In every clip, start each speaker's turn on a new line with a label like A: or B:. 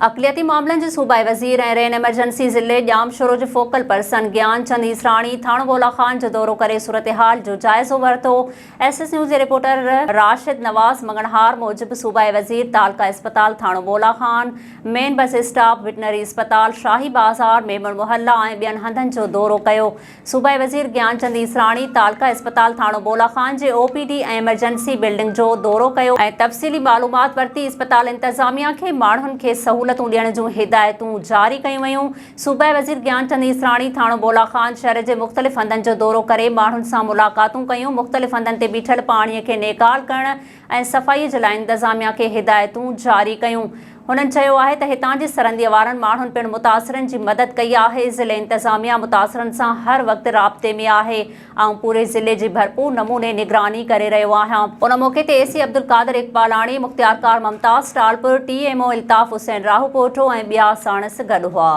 A: اقليتي معاملن جي صوبائي وزير ۽ رين ايمرجنسي ضلعي ڄامشورو جي فوڪل پرسن گيان چند ايسراڻي ٿاڻو بولا خان جو دورو ڪري صورتحال جو جائزو ورتو. ايس ايس نيوز جي رپورٽر راشد نواز مڱڻهار موجب صوبائي وزير تعلقه اسپتال ٿاڻو Bola Khan, main bus stop, veterinary اسپتال، شاهي بازار، ميمڻ محلا ۽ ٻين هنڌن جو دورو ڪيو. صوبائي وزير گيانچند ايسراڻي تعلقه اسپتال ٿاڻو بولا خان جي او پي ڊي ۽ ايمرجنسي بلڊنگ جو دورو ڪيو ۽ تفصيلي معلومات ورتي، اسپتال انتظاميا کي ماڻهن کي سهولتون ڏيڻ جون هدايتون جاري ڪيون ويون، صوبائي وزير گيانچند ايسراڻي ٿاڻو بولا خان شهر جي مختلف هنڌن جو دورو ڪري ماڻهن سان ملاقاتون ڪيون، مختلف هنڌن تي بيٺل پاڻي کي نيڪال ڪرڻ ۽ صفائي جي لاء انتظاميا کي هدايتون جاري ڪيون. هنن چيو آهي ته هتان جي سرنديء وارن ماڻهن پڻ متاثرن جي مدد ڪئي آهي، ضلعي انتظاميا متاثرن سان هر وقت رابطي ۾ آهي، آئون پوري ضلعي جي ڀرپور نموني نگراني ڪري رهيو آهيان. ان موقعي تي اي سي عبدالقادر اقبالاڻي، مختيارڪار Mumtaz Talpur, T M O Altaf Hussain Rahupoto ۽ ٻيا ساڻس گڏ هئا.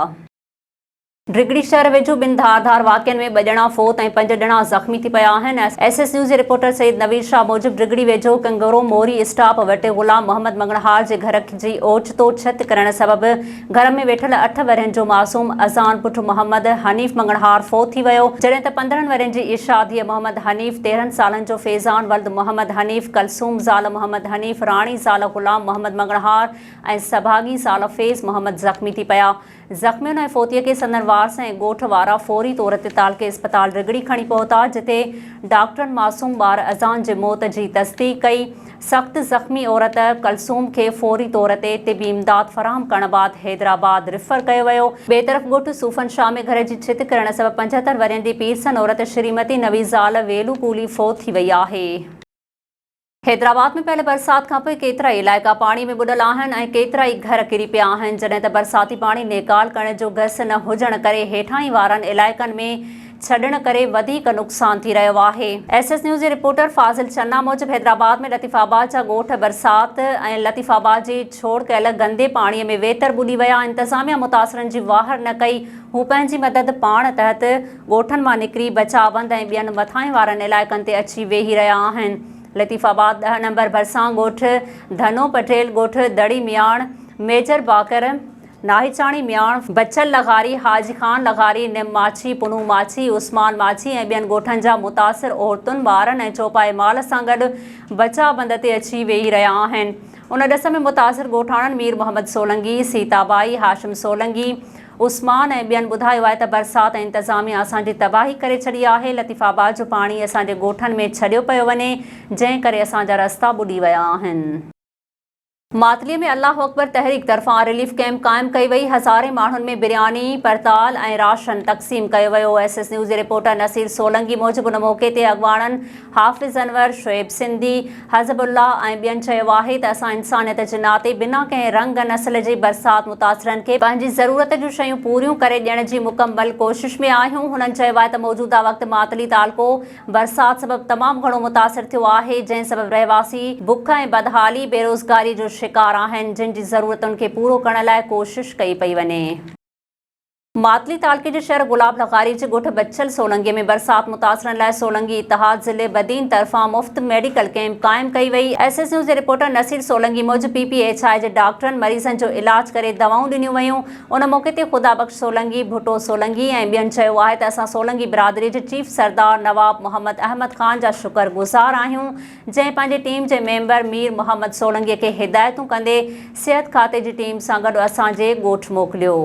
A: ڊگهڙي شهر ويجهو ٻن ڌار ڌار واقعن ۾ ٻه ڄڻا فوت ۽ پنج ڄڻا زخمي ٿي پيا آهن. ايس ايس نيوز جي رپورٽر سيد نويد شاهه موجب ڊگهڙي ويجهو ڪنگرو موري اسٽاپ وٽ غلام محمد مڱڻهار جي گهر جي اوچتو ڇت ڪرڻ سبب گهر ۾ ويٺل اٺ ورهين جو معصوم اذان پٽ محمد حنيف مڱڻهار فوت ٿي ويو جڏهن ته 15 ورهين جي عشا ڌيء محمد حنيف، 13 سالن جو فيضان ولد محمد حنيف، ڪلثوم زال محمد حنيف، راڻي زال غلام محمد مڱڻهار ۽ سڀاڳي زال فيض محمد زخمي ٿي پيا. زخمين ۽ فوتيء کي سندن وارث ۽ ڳوٺ وارا فوري طور تي تعلقي اسپتال رڳڙي کڻي پهتا، جتي ڊاڪٽرن معصوم ٻار اذان جي موت جي تصديق ڪئي. سخت زخمي عورت ڪلثوم کي فوري طور تي طبي امداد فراهم ڪرڻ بعد حيدرآباد ريفر ڪيو ويو. ٻئي طرف ڳوٺ صوفن شاهه ۾ گهر جي ڇت ڪرڻ سبب 75 ورهين جي پيرسن عورت شريمتي نوي زال ويلو ڪولي فوت ٿي وئي آهي. حيدرآباد ۾ پيل برسات کانپوء ڪيترائي علائقا پاڻي ۾ ٻڏل آهن ۽ ڪيترائي گهر ڪري پيا آهن، جڏهن ته برساتي پاڻي نيڪال ڪرڻ جو گس نه هجڻ ڪري هيٺاهين وارن علائقن ۾ ڇڏڻ ڪري وڌيڪ نقصان ٿي رهيو آهي. ايس ايس نيوز جي رپورٽر فاضل چنا موجب حيدرآباد ۾ لطيف آباد جا ڳوٺ برسات ۽ لطيف آباد جي ڇوڙ ڪيل گندي پاڻي ۾ ويتر ٻڏي ويا، انتظاميا متاثرن جي واهر نه ڪئي، هو پنهنجي مدد پاڻ تحت ڳوٺن مان نڪري بچاء بند ۽ ٻين مٿانهين وارن علائقن تي اچي ويهي رهيا آهن. لطيف آباد ڏهه نمبر ڀرسان ڳوٺ ڌنو پٽيل، ڳوٺ دڙي مياڻ، ميجر باقر، ناهيچاڻي مياڻ، بچل لغاري، حاجي خان لغاري، نم ماڇي، پنهون ماڇي، عثمان ماڇي ۽ ٻين ڳوٺن جا متاثر عورتن، ٻارن ۽ چوپائي مال سان گڏ بچاء بند تي اچي ويهي رهيا آهن. ان ڏس ۾ متاثر ڳوٺاڻن مير محمد سولنگي، سيتا ٻائي، هاشم سولنگي، عثمان ۽ ٻين ٻڌايو آهي ته برسات ۽ انتظاميا اسان جي تباهي ڪري ڇڏي آهي، لطيف آباد جو پاڻي اسان جي ڳوٺن ۾ ڇڏيو پيو وڃي، جنهن ڪري اسان جا رستا ٻڏي ويا آهن. ماتلي ۾ الله اڪبر تحريڪ طرفان رليف ڪئمپ قائم ڪئي وئي، هزارين ماڻهن ۾ برياني، پرتال ۽ راشن تقسيم ڪيو ويو، ايس ايس نيوز جي رپورٽر نصير سولنگي موجب ان موقعي تي اڳواڻن حافظ انور، شعيب سنڌي، حزب الله ۽ ٻين چيو آهي ته اسان انسانيت جي ناتي بنا ڪنهن رنگ نسل جي برسات متاثرن کي پنهنجي ضرورت جون شيون پوريون ڪري ڏيڻ جي مڪمل ڪوشش ۾ آهيون هنن چيو آهي ته موجوده وقت ماتلي تعلقو برسات سبب تمام گهڻو متاثر ٿيو آهي جنهن سبب رهواسي بک ۽ بدحالي بيروزگاري جو شڪار آهن جن جي ضرورتن کي پورو ڪرڻ لاء ڪوشش ڪئي پئي وڃي. ماتلي تعلقي جي شهر گلاب لغاري جي ڳوٺ بچل سولنگي ۾ برسات متاثرن لاء سولنگي اتحاد ضلعي بدين طرفان مفت ميڊيڪل ڪئمپ قائم ڪئي وئي. ايس ايس نيوز جي رپورٽر نصير سولنگي موجب پي پي ايڇ I جي ڊاڪٽرن مريضن جو علاج ڪري دوائون ڏنيون ويون. ان موقعي تي خدا بخش سولنگي، ڀٽو سولنگي ۽ ٻين چيو آهي ته اسان سولنگي برادري جي چيف سردار نواب محمد احمد خان جا شڪر گذار آهيون جنهن پنهنجي ٽيم جي ميمبر مير محمد سولنگي کي هدايتون ڪندي صحت کاتي جي ٽيم سان گڏ اسان جي ڳوٺ موڪليو.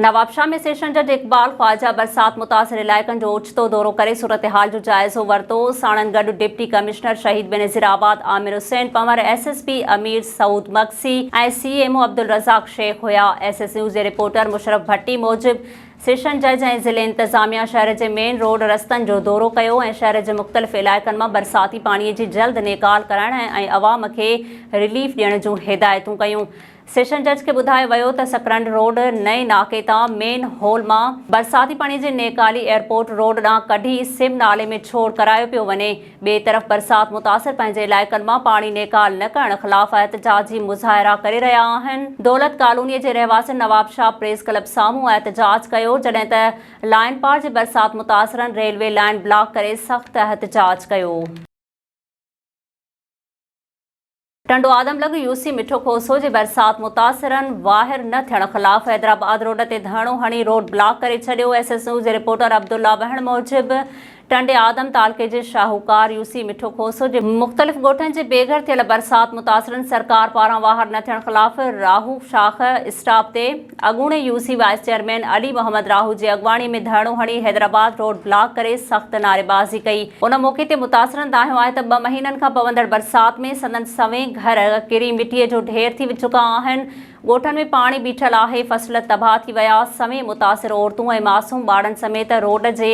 A: نوابشاهه ۾ سيشن جج اقبال خواجه برسات متاثر علائقن جو اوچتو دورو ڪري صورتحال جو جائزو ورتو، ساڻن گڏ deputy commissioner Shaheed Benazirabad Amir Hussain Panhwar, S S P Amir Saud Magsi ۽ C M O Abdul Razzaq Shaikh هيا. ايس ايس نيوز جي رپورٽر مشرف ڀٽي موجب سيشن جج ۽ ضلعي انتظاميا شهر جي مين روڊ رستن جو دورو ڪيو ۽ شهر جي مختلف علائقن مان برساتي پاڻي جي جلد نيڪال ڪرائڻ ۽ عوام کي رليف ڏيڻ جون هدايتون ڪيون. سيشن جج کي ٻڌايو ويو ته سڪرنڊ روڊ نئين ناڪي تان مين هول مان برساتي پاڻي جي نيڪالي ايئرپورٽ روڊ ڏانهن ڪڍي سم نالي ۾ ڇوڙ ڪرايو پيو وڃي. ٻئي طرف برسات متاثر پنهنجي علائقن مان پاڻي نيڪال نه ڪرڻ خلاف احتجاجي مظاهرا ڪري رهيا آهن. دولت ڪالوني جي رهواسين نوابشاهه پريس ڪلب سامهون احتجاج ڪيو جڏهن ته لائين پار جي برسات متاثرن ريلوي لائين بلاڪ ڪري سخت احتجاج ڪيو. ٽنڊو آدم لڳ يوسي مٺو کوسو جي برسات متاثرن واهر نه ٿيڻ خلاف حيدرآباد روڊ تي ڌرڻو هڻي روڊ بلاڪ ڪري ڇڏيو. ايس ايس نيوز جي رپورٽر عبدالله وهڻ موجب ٽنڊي آدم تعلقي جي شاهوڪار يوسي مٺو کوسو جي مختلف ڳوٺن جي بي گهر ٿيل برسات متاثرن سرڪار پاران واهر نه ٿيڻ خلاف راهو شاخ اسٽاپ تي اڳوڻي UC vice chairman Ali Muhammad Rahu جي اڳواڻي ۾ ڌرڻو هڻي حيدرآباد روڊ بلاڪ ڪري سخت نعريبازي ڪئي. ان موقعي تي متاثرن دانهيو آهي ته ٻه مهينن کان پوندڙ برسات ۾ سندن سوين گهر ڪري مٽيء جو ڍير ٿي چڪا آهن، ڳوٺن ۾ پاڻي بيٺل آهي، فصل تباهه ٿي ويا، سوين متاثر عورتون ۽ معصوم ٻارڙن سميت روڊ جي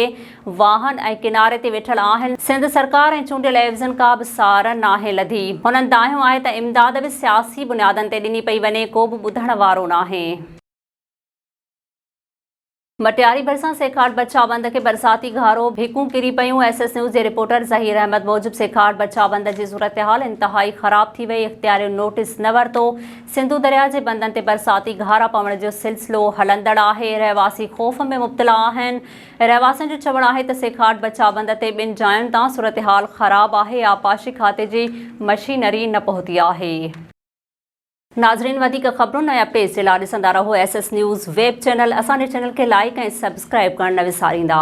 A: واهن ۽ ڪناري تي ويٺل آهن، سنڌ سرڪار ۽ چونڊيل عيوضين ڪا به سار ناهي لڌي. هنن دانهيو آهي ته امداد به سياسي بنيادن تي ڏني پئي وڃي، ڪو به ٻڌڻ وارو ناهي. مٽياري ڀرسان سيکاٽ بچاء بند کي برساتي گهارو، ڀيڪون ڪري پيون، ايس ايس نيوز جي رپورٽر ظهير احمد موجب سيکاٽ بچاء بند جي صورتحال انتهائي خراب ٿي وئي، اختيارين نوٽيس نه ورتو، سنڌو درياء جي بندن تي برساتي گهارا پوڻ جو سلسلو هلندڙ آهي، رهواسي خوف ۾ مبتلا آهن، رهواسين جو چوڻ آهي ته سيکاٽ بچاء بند تي ٻن جاين تان صورتحال خراب آهي، آبپاشي کاتي جي مشينري نه پهتي آهي. ناظرين وڌيڪ خبرن ۽ اپڊيٽس جي لاء ڏسندا رهو S S news web channel اسان جي چينل کي لائيڪ ۽ سبسڪرائيب ڪرڻ نه وساريندا.